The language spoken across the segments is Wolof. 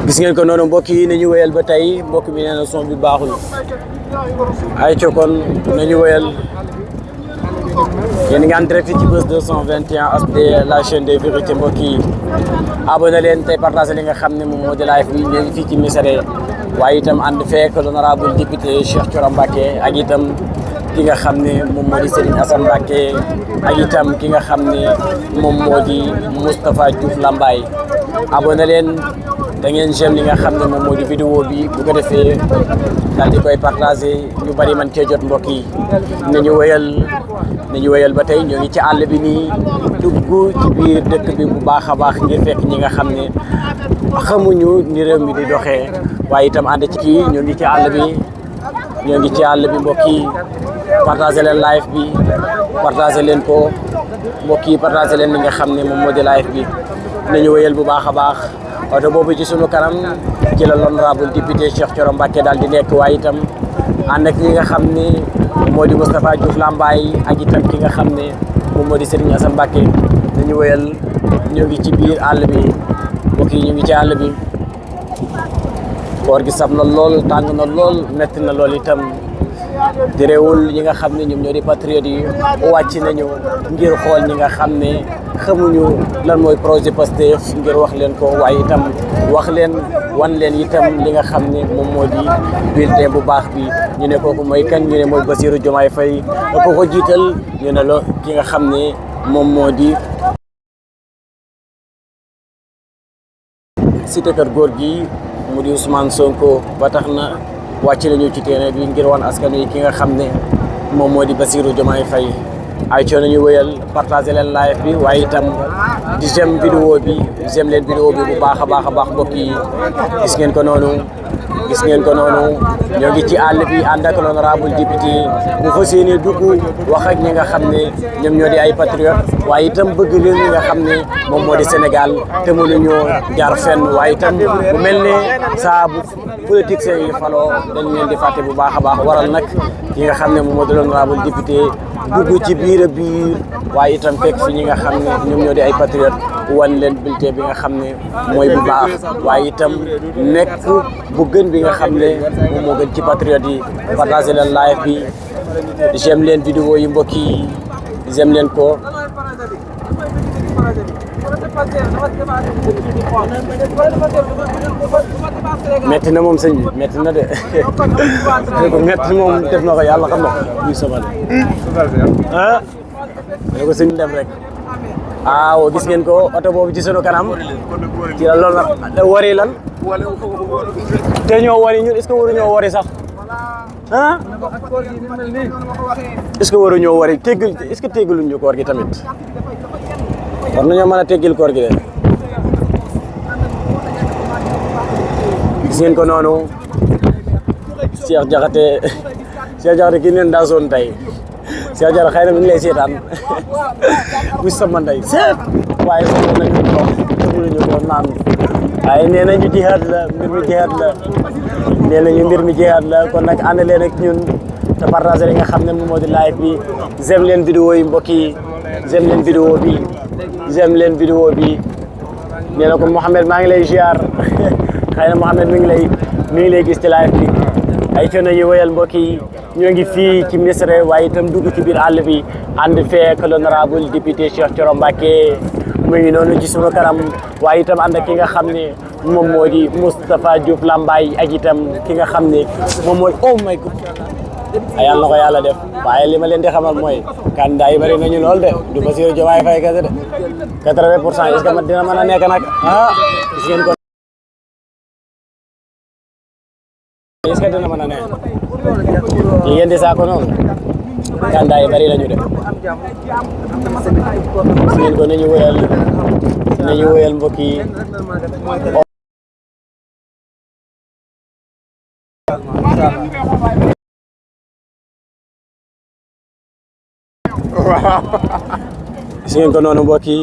gis ngeen ko noonu mbokk yi nañu wéyal ba tey mbokk bi nee na son bi baaxul ay cokon nañu wéyal yéen nga en direct ci Buzz 221 HD la chaîne des vérités mbokk yi abonné leen tey partagé li nga xam ne moom moo di live bi ñu ngi fii ci Missirah waaye itam ànd fekk l'honorable député Cheikh Thioro Mbacké ak itam ki nga xam ne moom moo di Serigne Assane Mbacké ak itam ki nga xam ne moom moo di Moustapha Diouf Lambaye abonné leen da ngeen j'aime li nga xam ne moom moo di vidéo bi bu ko defee daal di koy partagé ñu bari man cee jot mbokk yi nañu wéyal ba tey ñoo ngi ci àll bi nii dugg ci biir dëkk bi bu baax a baax ngir fekk ñi nga xam ne xamuñu ni réew mi di doxee waaye itam ànd ci kii ñoo ngi ci àll bi mbokk yi partagé leen live bi partagé leen ko mbokk yi partagé leen li nga xam ne moom moo di live bi nañu wéyal bu baax a baax oto boobu ci sunu kanam ci la l'honorable député Cheikh Thioro Mbacké daal di nekk waaye itam ànd ak ñi nga xam ne moo di Moustapha Diouf Lambaye ak itam ki nga xam ne moom moo di Serigne Assane Mbacké nañu wéyal ñoo ngi ci biir àll bi mbokk yi ñu ngi ci àll bi koor gi sab na lool tàng na lool metti na lool itam terewul ñi nga xam ne ñoom ñoo di patriotes yi wàcc nañu ngir xool ñi nga xam ne xamuñu lan mooy projet Pastef ngir wax leen ko waaye itam wax leen wan leen itam li nga xam ne moom moo di bulletin bu baax bi ñu ne kooku mooy kan ñu ne mooy Bassirou Diomaye Faye ko ko jiital ñu ne la ki nga xam ne moom moo di cité kër góor gi mu di Ousmane Sonko ba tax na wàcc nañu ci terrain bi ngir wan askan wi ki nga xam ne moom moo di Bassirou Diomaye Faye ay coono ñu wëyal partagé leen live bi waaye itam di j'aime vidéo bi j'aime leen vidéo bi bu baax a baax mbokk yi gis ngeen ko noonu ñoo ngi ci àll bi ànd ak l'honorable député bu fas yéene dugg wax ak ñi nga xam ne ñoom ñoo di ay patriote waaye itam bëgg leen ñi nga xam ne moom moo di Sénégal te mënuñoo jaar fenn waaye itam bu mel ne saa bu politiciens yi faloo dañ leen di fàtte bu baax a baax waral nag ki nga xam ne moom moo di l'honorable député dugg ci biir waaye itam fekk fi ñi nga xam ne ñoom ñoo di ay patriote wan leen bulletin bi nga xam ne mooy bu baax waaye itam nekk bu gën bi nga xam ne moom moo gën ci patriote yi partagé leen live bi j'aime leen vidéo yi mbokk yi j'aime leen ko metti na moom sëñ bi metti na de metti moom def na ko yàlla xam na muy sobal ah ne ko sëñ dem rek waaw gis ngeen ko oto boobu ci sunu kanam ci la loolu nag wari lan te ñoo wari ñun est-ce que waruñoo wari sax ah est-ce que waruñoo wari teggul est-ce que teggaluñ ñu koor gi tamit war nañoo mën a teggil koor gi de gis ngeen ko noonu Cheikh Diakhaté kii neen daa zone tey Cheikh Diakhaté xëy na mi ngi lay seetaan bu sama ndey waaye soxla nañu ko naan waaye nee nañu jihaad la mbir mi jihaad la kon nag ànd leen ak ñun te partagé li nga xam ne moom moo di live bi j'aime leen vidéo yi mbokk yi j'aime leen vidéo bi nee na ko Mouhamed maa ngi lay ziar xëy na Mouhamed mi ngi lay gis ci live bi ay coono yi wéyal mbokk yi ñoo ngi fii ci Missirah waaye itam dugg ci biir àll bi ànd fekk l'honorable député Cheikh Thioro Mbacké mu ngi noonu ci sunu kanam waaye itam ànd ak ki nga xam ne moom moo di Moustapha Diouf Lambaye ak itam ki nga xam ne moom mooy oh my God yàlla na ko yàlla def waaye li ma leen di xamal mooy candidat yi bari nañu lool de du Bassirou Diomaye Faye kese de 80% est-ce que dina mën a nekk nag ah gis ngeen ko est-ce que dina mën a nekk yi ngeen di saako noonu candidat yi bari nañu de gis ngeen ko nañu wéyal mbokk yi gis ngeen ko noonu mbokk yi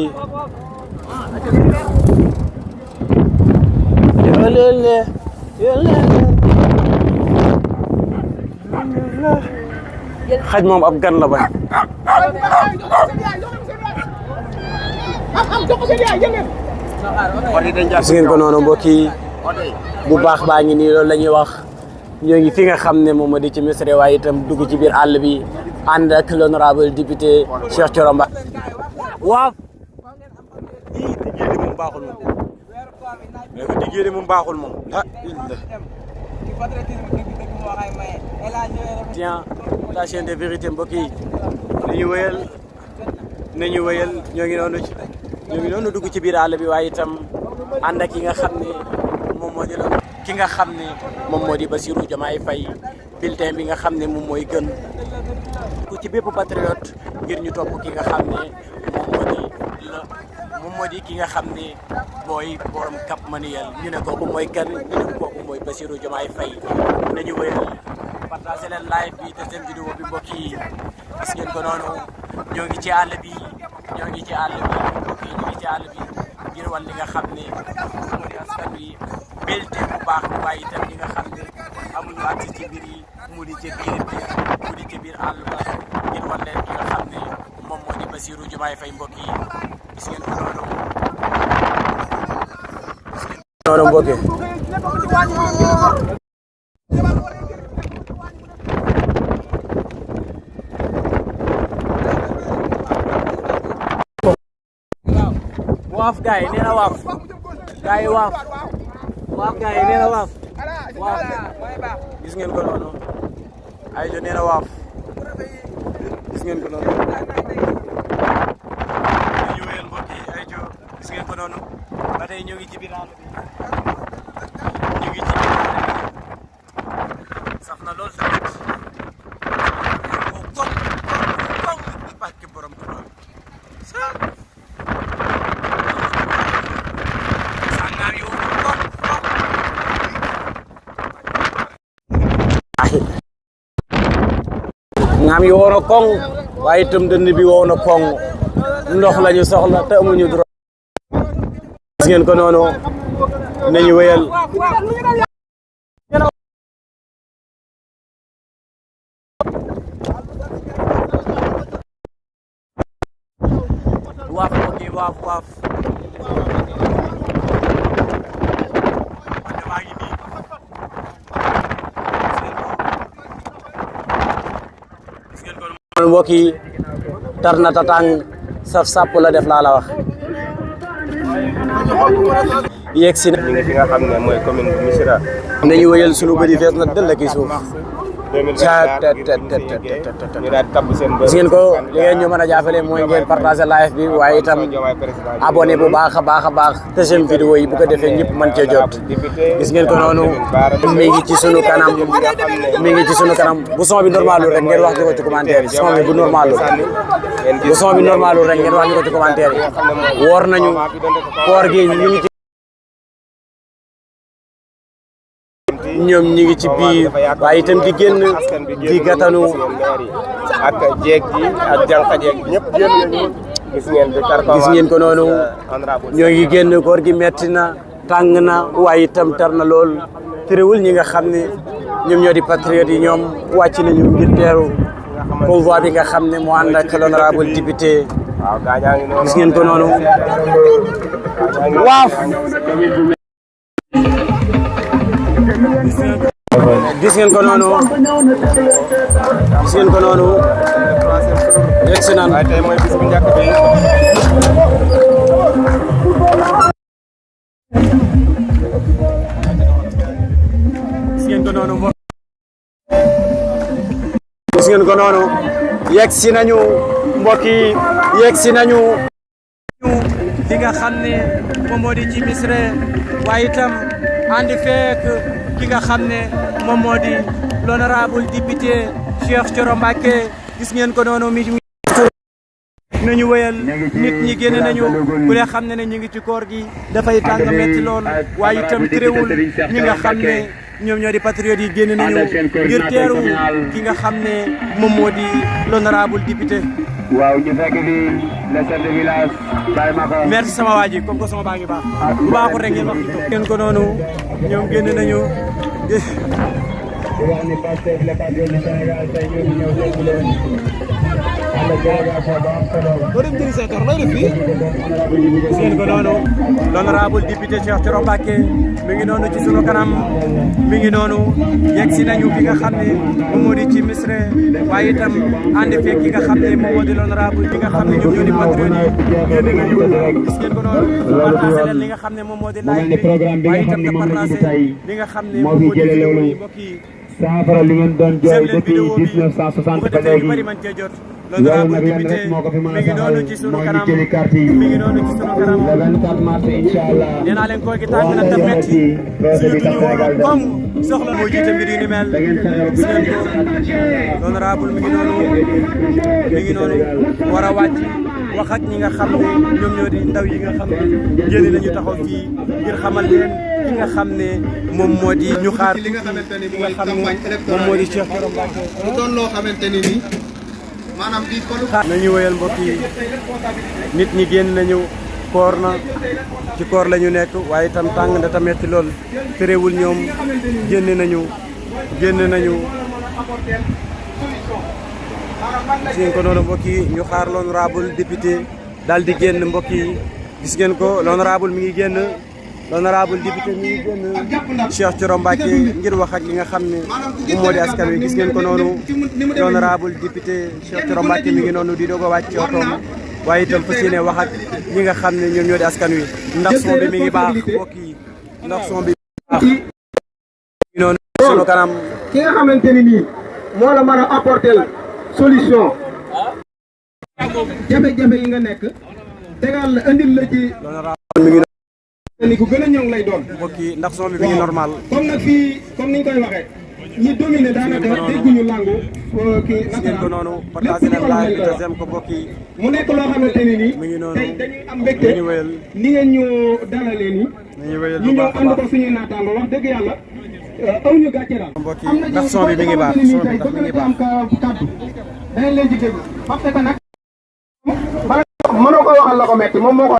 xaj moom ab gan la bañ gis ngeen ko noonu mbokk yi bu baax baa ngi nii loolu la ñuy wax ñoo ngi fi nga xam ne moom moo di ci Missirah waaye itam dugg ci biir àll bi ànd ak l'honorable député Cheikh Thioro Mbacké. waaw. diggéede moom baaxul moom. mais que diggéede moom baaxul moom. tiens la chaîne de vérité mbokk yi nañu wéyal ñoo ngi noonu dugg ci biir àll bi waaye itam ànd ak ki nga xam ne moom moo di moom moo di Bassirou Diomaye Faye bulletin bi nga xam ne moom mooy gën ku ci bépp patriote ngir ñu topp ki nga xam ne moom moo di ki nga xam ne mooy borom Cap Manuel ñu ne kooku mooy kan ñu ne kooku mooy Bassirou Diomaye Faye nañu wéyal partagé leen live bi te seen vidéo bi mbokk yi gis ngeen ko noonu ñoo ngi ci àll bi mbokk yi ñu ngi ci àll bi ngir wan li nga xam ne moo di askan wi belté bu baax bu waaye itam ñi nga xam ne amuñu accès ci biir yi mu di ci biir àll ba ngir wan leen ki nga xam ne moom moo di Bassirou Diomaye Faye mbokk yi gis ngeen ko noonu mbokk yi waaf gaay nee na waaf gaay waaf gaay nee na waaf gis ngeen ko noonu ay jo nee na waaf gis ngeen ko noonu ñu wéyal mbokk yi ay jo gis ngeen ko noonu ba tey ñu ngi ci biir àll bi saf na lool tamit kom barke borom Tuubaa ngam yi woon na koŋ waaye itam dënn bi woon na koŋ ndox lañu soxla te amuñu droit gis ngeen ko noonu nañu wéyal waaf mbokk yi waaf mbokk yi tar na tatang saf sàpp la def laa la wax yegg si na ñi nga fi nga xam ne mooy commune bu Missirah nañu wéyal sunu bëri fees na dell ki suuf ñu daal di tabb seen gis ngeen ko li ngeen ñu mën a jaafale mooy ngeen partagé live bi waaye itam abonné bu baax a baax te seen vidéo yi bu ko defee ñëpp mën cee jot gis ngeen ko noonu mi ngi ci sunu kanam bu son bi normalul rek ngeen wax ñu ko ci commentaire yi son bi bu normalul rek ngeen wax ñu ko ci commentaire yi woor nañu koor gi ñu ngi ci ñoom ñi ngi ci biir waaye itam di génn di gatanu ak jeeg ji ak jànq jeeg ñëpp génn nañu gis ngeen ko noonu ñoo ngi génn koor gi metti na tàng na waaye itam tar na lool terewul ñi nga xam ne ñoom ñoo di patriotes yi ñoom wàcc nañu ngir teeru convoi bi nga xam ne moo ànd ak l'honorable député gis ngeen ko noonu waaf gis ngeen ko noonu yegg si naan tey mooy bis bu njëkk bi gis ngeen ko noonu yegg si nañu mbokk yi yegg si nañu fi nga xam ne moom moo di ci Missirah waaye itam andi fekk ki nga xam ne moom moo di l'honorable député Cheikh Thioro Mbacké gis ngeen ko noonu nañu wéyal nit ñi génn nañu ku ne xam ne ñu ngi ci koor gi dafay tàng metti lool waaye itam terewul ñi nga xam ne ñoom ñoo di patriotes yi génn nañu ngir teeru ki nga xam ne moom moo di l'honorable député. waaw ñu fekk di le chef de village Baye Maka. merci sama waa ji comme que sama baa ngi baax bu baaxul rek ngeen wax ñu toog. ngeen ko noonu ñoom génn nañu. di wax ni Pastef les patriotes du Sénégal tey ñoo ñëw dégg leen seen ko noonu l'honorable député Cheikh Thioro Mbacké mi ngi noonu ci sunu kanam mi ngi noonu yegg si nañu fi nga xam ne moom moo di ci Missirah waaye itam ànd fekk ki nga xam ne moom moo di l'honorable bi nga xam ne ñoom ñoo di patriote yi génn nañu gis ngeen ko noonu partagé leen li nga xam ne moom moo di live bi waaye itam nga partagé li nga xam ne moom moo di vidéo yi mbokk yi saafara li ngeen doon jooy depuis 1960 ba léegi l'honorable député mi ngi noonu ci sunu kanam mi ngi noonu ci sunu kanam le 24 mars inchallah nee naa leen koy gi tàng na te metti suñu duñu woon comme soxla moo jiite mbir yu ni mel gis ngeen ko l'honorable mi ngi noonu war a wàcc wax ak ñi nga xam ne ñoom ñoo di ndaw yi nga xam ne génn nañu taxaw fii ngir xamal leen ki nga xam ne moom moo di ñu xaar li nga xamante ni ki nga xam ne moom moo di Cheikh Thioro Mbacké mu doon loo xamante ni nii maanaam di falu nañu wéyal mbokk yi nit ñi génn nañu koor na ci koor la ñu nekk waaye itam tàng na te metti lool terewul ñoom génn nañu gis ngeen ko noonu mbokk yi ñu xaar l'honorable député daal di génn mbokk yi gis ngeen ko l'honorable mi ngi génn l'honorable député mi ngi génn Cheikh Thioro Mbacké ngir wax ak li nga xam ne moom moo di askan wi gis ngeen ko noonu l'honorable député Cheikh Thioro Mbacké mi ngi noonu di doog a wàcc ci otoom waaye itam fas yéene wax ak ñi nga xam ne ñoom ñoo di askan wi ndax son bi mi ngi baax mbokk yi ndax son bi baax mi ngi noonu sunu kanam ki nga xamante ni nii moo la mën a apporter solution jafe-jafe yi nga nekk tegal la andil la ci l'honorable mi ngi ni ku gën a ñoŋ lay doon mbokk yi ndax son bi mi ngi normal comme nag fii comme niñ koy waxee ñi dominé daanaka dégguñu langu kii gis ngeen ko noonu partagé leen live bi te zem ko mbokk yi mu nekk loo xamante ni nii mi ngi noonu tey dañuy am mbégte nañu wéyal ni ngeen ñu dalalee nii nañu wéyal ñu bu ñëw baax a ànd baax ko suñuy naataango wax dëgg yàlla aw ñu gàcce daal mbokk yi ndax son bi mi ngi baax son bi ndax mi ngi baax kàddu dañ leen ci déglu parce que nag mënoo ko waxal la ko metti moom moo ko